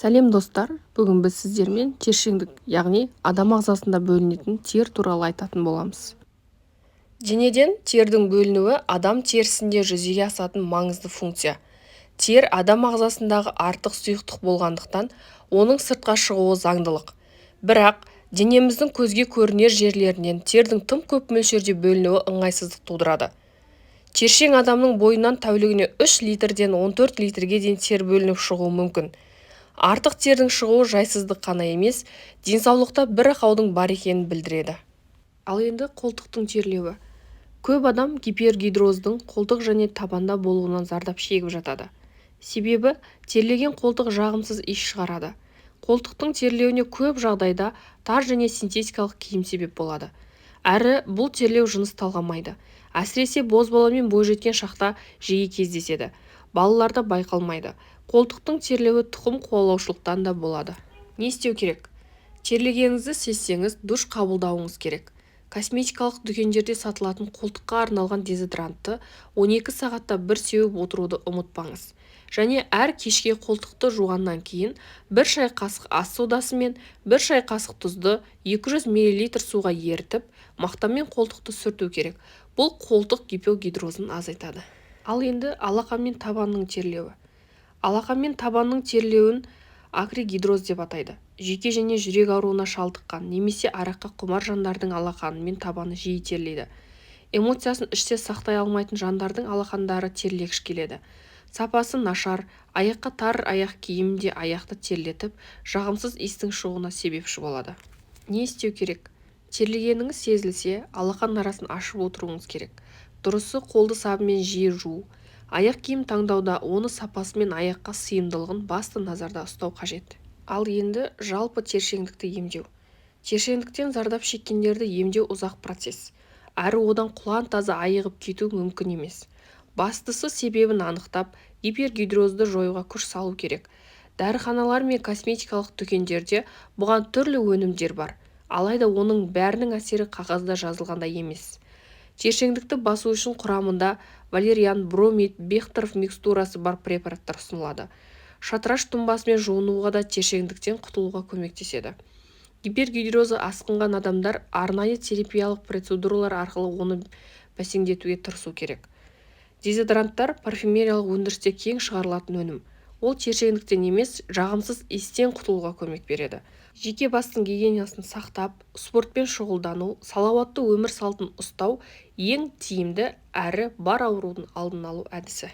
Сәлем, достар! Бүгін біз сіздермен тершеңдік, яғни адам ағзасында бөлінетін тер туралы айтатын боламыз. Денеден тердің бөлінуі адам терісінде жүзеге асатын маңызды функция. Тер адам ағзасындағы артық сұйықтық болғандықтан, оның сыртқа шығуы заңдылық. Бірақ денеміздің көзге көрінер жерлерінен тердің тым көп мөлшерде бөлінуі ыңғайсыздық тудырады. Тершең адамның бойынан тәулігіне 3 литрден 14 литрге дейін тер бөлініп шығуы мүмкін. Артық тердің шығуы жайсыздық қана емес, денсаулықта бір ақаудың бар екенін білдіреді. Ал енді қолтықтың терлеуі. Көп адам гипергидроздың қолтық және табанда болуынан зардап шегіп жатады. Себебі терлеген қолтық жағымсыз иіс шығарады. Қолтықтың терлеуіне көп жағдайда тар және синтетикалық киім себеп болады. Әрі бұл терлеу жыныс талғамайды. Әсіресе бозбала мен бойжеткен шақта жиі кездеседі. Балаларда байқалмайды. Қолтықтың терлеуі тұқым қуалаушылықтан да болады. Не істеу керек? Терлегеніңізді сезсеңіз, душ қабылдауыңыз керек. Косметикалық дүкендерде сатылатын қолтыққа арналған дезодорантты 12 сағатта бір сеуіп отыруды ұмытпаңыз. Және әр кешке қолтықты жуғаннан кейін бір шай қасық ас содасы мен бір шай қасық тұзды 200 мл суға ерітіп, мақтамен қолтықты сүрту керек. Бұл қолтық гипогидрозын азайтады. Ал енді алақан мен табанның терлеуі. Алақан мен табанның терлеуін акригидроз деп атайды. Жүйке және жүрек ауруына шалдыққан немесе араққа құмар жандардың алақаны мен табаны жиі терлейді. Эмоциясын іште сақтай алмайтын жандардың алақандары терлегіш келеді. Сапасы нашар, аяққа тар аяқ киім де аяқты терлетіп, жағымсыз иістің шығуына себепші болады. Не істеу керек? Терлегеніңіз сезілсе, алақан арасын ашып отыруыңыз керек. Дұрысы, қолды сабынмен жиі жуу. Аяқ киім таңдауда оны сапасы мен аяққа сыйымдылығын басты назарда ұстау қажет. Ал енді жалпы тершеңдікті емдеу. Тершеңдіктен зардап шеккендерді емдеу ұзақ процесс. Әрі одан құлан-таза айығып кету мүмкін емес. Бастысы, себебін анықтап, гипергидрозды жоюға күш салу керек. Дәріханалар мен косметикалық дүкендерде бұған түрлі өнімдер бар. Алайда оның бәрінің әсері қағазда жазылғандай емес. Тершеңдікті басу үшін құрамында валериан, бромид, Бехтеров микстурасы бар препараттар ұсынылады. Шатыраш тұнбасымен жуынуға да тершеңдіктен құтылуға көмектеседі. Гипергидрозы асқынған адамдар арнайы терапиялық процедуралар арқылы оны бәсеңдетуге тырысу керек. Дезодоранттар парфюмериялық өндірісте кең шығарылатын өнім. Ол тершеңдіктен емес, жағымсыз иістен құтылуға көмек береді. Жеке бастың гигиенасын сақтап, спортпен шұғылдану, салауатты өмір салтын ұстау ең тиімді әрі бар аурудың алдын алу әдісі.